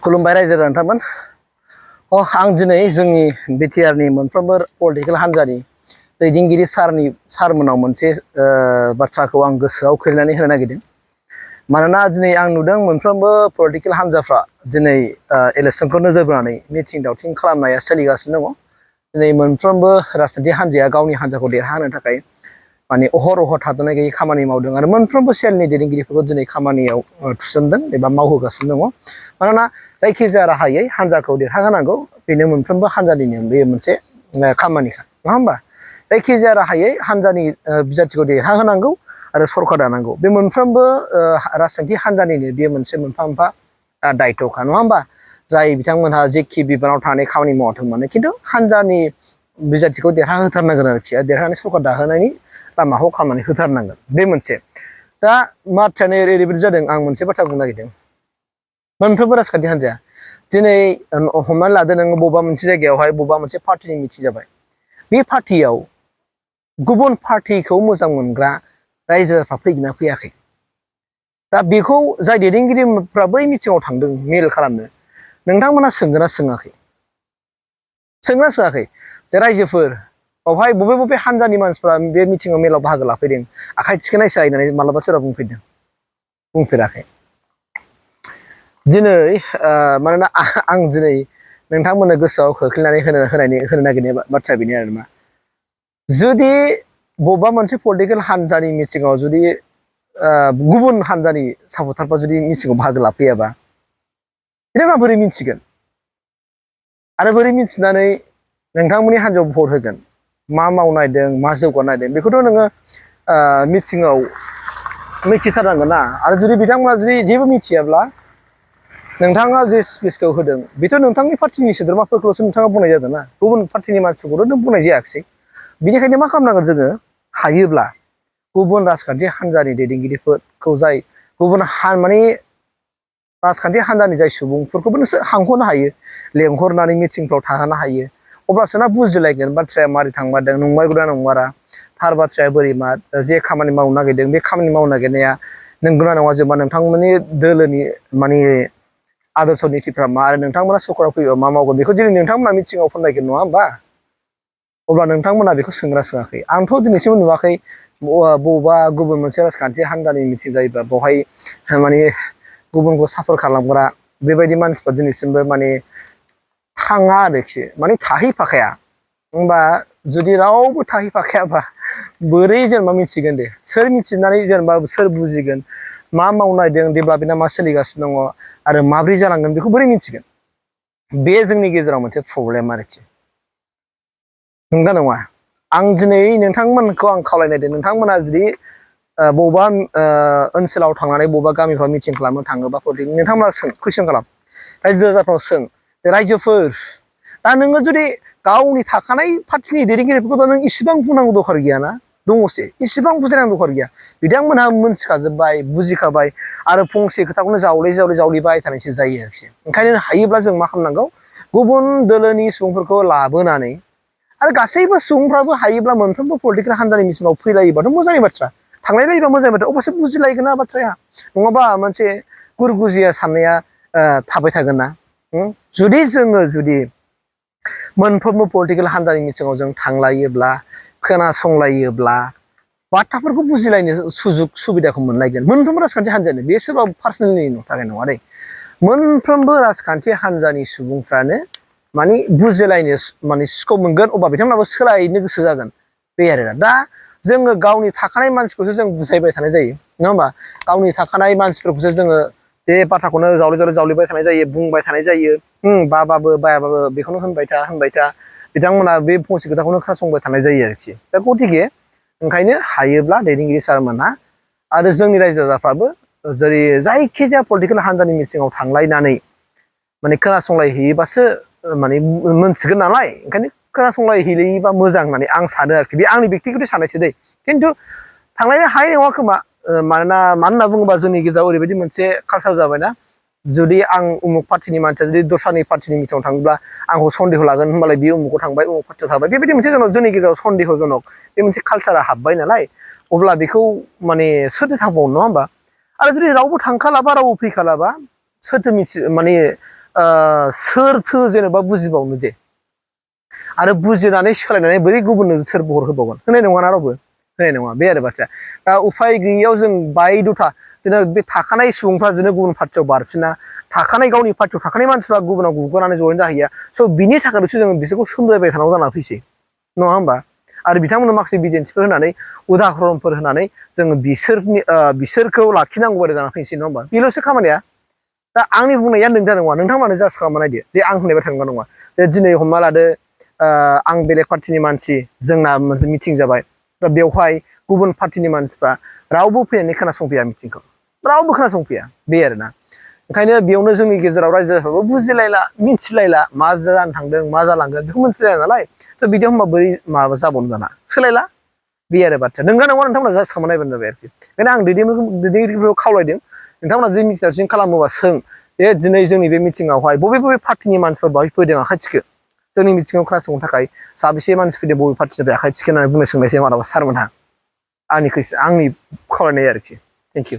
खुलुमबाय रायजो राजाफोर। आं दिनै जोंनि बिटिआरनि मोनफ्रोमबो पलिटिकेल हान्जानि दैदेनगिरि सारमोनाव मोनसे बाथ्राखौ आं गोसोआव खोलैनानै होनो नागिरदों। मानोना दिनै आं नुदों मोनफ्रोमबो पलिटिकेल हान्जाफ्रा दिनै इलेक्सनखौ नोजोर बोनानै मिटिं दावथिं खालामनाया सोलिगासिनो दङ। दिनै मोनफ्रोमबो राजनीति हान्जाया गावनि हान्जाखौ देरहाहोनो थाखाय माने अहर थाद'नाय गैयै खामानि मावदों आरो मोनफ्रोमबो सेलनि दैदेनगिरिफोरखौ दिनै खामानियाव थिसनदों एबा मावहोगासिनो दङ। मानोना जायखिजाया राहायै हान्जाखौ देरहाहोनांगौ बेनो मोनफ्रोमबो हान्जानिनो बे मोनसे खामानिखा, नङा होमबा? जायखिजाया राहायै हान्जानि बिजाथिखौ देरहाहोनांगौ आरो सरकार दानांगौ, बे मोनफ्रोमबो राजनीति हान्जानिनो बेयो मोनसे मोनफा मोनफा दायथ'खा, नङा होमबा? जाय बिथांमोनहा जेखि बिबानाव थानानै खामानि मावाथों मानो, खिन्थु हान्जानि बिजाथिखौ देरहाहोथारनांगोन आरोखि, देरहानानै सरकार दाहोनायनि लामाखौ खालामनानै होथारनांगोन, बे मोनसे। दा बाथ्रायानो ओरैबायदि जादों, आं मोनसे बाथ्रा बुंनो नागिरदों। मोनफ्रोमबो राजखान्थि हान्जाया दिनै हमनानै लादो नोङो बबेबा मोनसे जायगायावहाय बबेबा मोनसे पार्टिनि मिथिं जाबाय, बे पार्टियाव गुबुन पार्टिखौ मोजां मोनग्रा रायजोफ्रा फैगोन ना फैयाखै? दा बेखौ जाय दैदेनगिरिफ्रा बै मिथिङाव थांदों मेल खालामनो, नोंथांमोना सोंगोन ना सोङाखै? सोंगोन ना सोङाखै जे रायजोफोर बावहाय बबे हान्जानि मानसिफ्रा बे मिथिङाव मेलाव बाहागो लाफैदों, आखाइ थिखोनायसाय होननानै मालाबा सोरबा बुंफैदों? बुंफेराखै। दिनै मानोना आं दिनै नोंथांमोननो गोसोआव खोख्लैनानै होनो नागिरनाय बाथ्राया बेनो आरो मा, जुदि बबेबा मोनसे पलिटिकेल हान्जानि मिथिङाव जुदि गुबुन हान्जानि सापर्टारफ्रा जुदि मिथिङाव बाहागो लाफैयाबा, बिथांमोना बोरै मिथिगोन आरो बोरै मिथिनानै नोंथांमोननि हान्जायाव भट होगोन? मा मावनायदों, मा जौगानायदों, बेखौथ' नोङो मिथिङाव मिथिथारनांगोन ना। आरो जुदि बिथांमोना जुदि जेबो मिथियाब्ला नोंथाङा जे स्पिचखौ होदों बेथ' नोंथांनि पार्टिनि सोद्रोमाफोरखौल'सो नोंथाङा बुंनाय जादों ना, गुबुन पार्टिनि मानसिफोरखौथ' नों बुंनाय जायाखिसै। बिनिखायनो मा खालामनांगोन जोङो? हायोब्ला गुबुन राजखान्थि हान्जानि दैदेनगिरिफोरखौ, जाय गुबुन माने राजखान्थि हान्जानि जाय सुबुंफोरखौबो नोंसोर हांख'नो हायो, लेंहरनानै मिटिंफ्राव थाहोनो हायो। अब्लासो ना बुजिलायगोन बाथ्राया मारै थांमारदों, नंमारगौना नंमारा, थार बाथ्राया बोरै मा, जे खामानि मावनो नागिरदों बे खामानि मावनो नागिरनाया नंगौना नङा, जेनेबा नोंथांमोननि दोलोनि माने आदर्श नितिफ्रा मा, आरो नोंथांमोना सरकाराव फैबा मा मावगोन, बेखौ दिनै नोंथांमोना मिथिङाव फोरमायगोन, नङा होमबा? अब्ला नोंथांमोना बेखौ सोंग्रा सोङाखै? आंथ' दिनैसिम नुवाखै बबेबा गुबुन मोनसे राजखान्थि हान्जानि मिथिं जायोबा बेवहाय माने गुबुनखौ सापर्ट खालामग्रा बेबायदि मानसिफ्रा दिनैसिमबो माने थाङा आरोखि, माने थाहैफाखाया। होमबा जुदि रावबो थाहैफाखायाबा बोरै जेनेबा मिथिगोन दे? सोर मिथिनानै जेनेबा सोर बुजिगोन मा मावनायदों, डेभेलपमेन्टआ मा सोलिगासिनो दङ आरो माब्रै जालांगोन, बेखौ बोरै मिथिगोन? बे जोंनि गेजेराव मोनसे प्रब्लेम आरोखि, नंगौना नङा? आं दिनै नोंथांमोनखौ आं खावलायनायदों, नोंथांमोना जुदि बबेबा ओनसोलाव थांनानै बबेबा गामिफ्राव मिटिं खालामनो थाङोबा नोंथांमोना कुइसन खालाम, रायजो राजाफ्राव सों, रायजोफोर दा नोङो जुदि गावनि थाखानाय पार्टिनि दैदेनगिरिफोरखौथ' नों इसिबां बुंनांगौ दरखार गैयाना, दङसै, इसिबां बुजायनांगौ दरखार गैया। बिथांमोनहा मोनथिखाजोब्बाय, बुजिखाबाय, आरो फंसे खोथाखौनो जावलिबाय थानायसो जायो आरोखि। ओंखायनो हायोब्ला जों मा खालामनांगौ? गुबुन दोलोनि सुबुंफोरखौ लाबोनानै, आरो गासैबो सुबुंफ्राबो हायोब्ला मोनफ्रोमबो पलिटिकेल हान्जानि मिथिङाव फैलायोबाथ' मोजांनि बाथ्रा, थांलायलायोबा मोजांनि बाथ्रा, अब्लासो बुजिलायगोन ना बाथ्राया। नङाबा मोनसे गुरगुजिया साननाया थाबाय थागोन ना। जुदि मोनफ्रोमबो पलिटिकेल हान्जानि मिथिङाव जों थांलायोब्ला, खोनासंलायोब्ला, बाथ्राफोरखौ बुजिलायनो सुजुग सुबिदाखौ मोनलायगोन। मोनफ्रोमबो राजखान्थि हान्जायानो, बे सोरबा पार्सनेलनि थाखाय नङा दै, मोनफ्रोमबो राजखान्थि हान्जानि सुबुंफ्रानो माने बुजिलायनो माने स्कप मोनगोन, अब्ला बिथांमोनाबो सोलायनो गोसो जागोन, बे आरो। दा जोङो गावनि थाखानाय मानसिखौसो जों बुजायबाय थानाय जायो, नङा होमबा? गावनि थाखानाय मानसिफोरखौसो जोङो बे बाथ्राखौनो जावलिबाय थानाय जायो, बुंबाय थानाय जायो, बाबाबो बायाबाबो बेखौनो होनबाय था, बिथांमोना बे फंसे खोथाखौनो खोनासंबाय थानाय जायो आरोखि। दा गथिखे ओंखायनो हायोब्ला दैदेनगिरि सारमोनहा आरो जोंनि रायजो राजाफ्राबो जेरै जायखिजाया पलिटिकेल हान्जानि मिथिङाव थांलायनानै माने खोनासंलायहैयोबासो माने मोनथिगोन नालाय, ओंखायनो खोनासंलायहैयोबा मोजां होननानै आं सानो आरोखि। बे आंनि बेक्तिगत साननायसो दै, खिन्थु थांलायनो हानाय नङा खोमा। मानो होनना बुङोबा जोंनि गेजेराव ओरैबायदि मोनसे कालसार जाबायना, जुदि आं उमुक पार्टिनि मानसिया जुदि दस्रानि पार्टिनि मिथिङाव थाङोब्ला आंखौ सन्देह लागोन, होनबालाय बियो उमुकाव थांबाय, उमुक पार्टियाव थाबाय, बेबायदि मोनसे जोंनि गेजेराव सन्देहजनक बे मोनसे कालसारा हाबबाय नालाय, अब्ला बेखौ माने सोरथो थांबावनो, नङा होमबा? आरो जुदि रावबो थांखालाबा, रावबो फैखालाबा, सोरथो माने सोरथो जेनेबा बुजिबावनो जे आरो बुजिनानै सोलायनानै बोरै गुबुननो सोर बहर होबावगोन होनाय नङाना रावबो होनाय नङा बे आरो बाथ्राया दा उफाय गैयैयाव जों बायद'था जेनेबा बे थाखानाय सुबुंफ्रा जेन गुबुन पार्टियाव बारफिना थाखानाय गावनि पार्टियाव थाखानाय मानसिफ्रा गुबुनाव गुगानानै जयेन जाहैया स' बिनि थाखायसो जोङो बिसोरखौ सोमजायबाय थानांगौ जानानै फैसै नङा होमबा आरो बिथांमोननो माखासे बिदिन्थिफोर होनानै उदाहरनफोर होनानै जोङो बिसोरखौ लाखिनांगौ बायदि जानानै फैनोसै नङा होमबा बेल'सो खामानिया दा आंनि बुंनाया नोंदा नङा नोंथांमोनानो जास्ट खालामना नायदो जे आं होननाय बाथ्रा नङा जे दिनै हमना लादो आं बेलेग पार्टिनि मानसि जोंना मोनसे मिटिं जाबाय दा बेवहाय गुबुन पार्टिनि मानसिफ्रा रावबो फैनानै खोनासंफैया मिटिंखौ रावबो खोनासंफैया बे आरोना ओंखायनो बेयावनो जोंनि गेजेराव रायजो राजाफ्राबो बुजिलायला मिथिलायला मा जानो थांदों मा जालांगोन बेखौ मिथिलायला नालाय थ' बिदियाव होनबा बोरै माबा जाबावनो दाना सोलायला बे आरो बाथ्राया नोंगा नङा नोंथांमोना जास्ट खालामना नायबानो जाबाय आरोखि ओंखायनो आं दैदेनगिरिफोरखौ खावलायदों नोंथांमोना जे मिथिजासिम खालामोबा सों जे दिनै जोंनि बे मिटिंआवहाय बबे बबे पार्टिनि मानसिफोर बाहाय फैदों आखाइ थिखो जोंनि मिटिंआव खोनासंनो थाखाय साबेसे मानसि फैदों बबे पार्टिनिफ्राय आखाइ थिखो होननानै बुंनो सोंनायसै मालाबा सारमोनहा आंनि खावलायनाय आरोखि थेंक इउ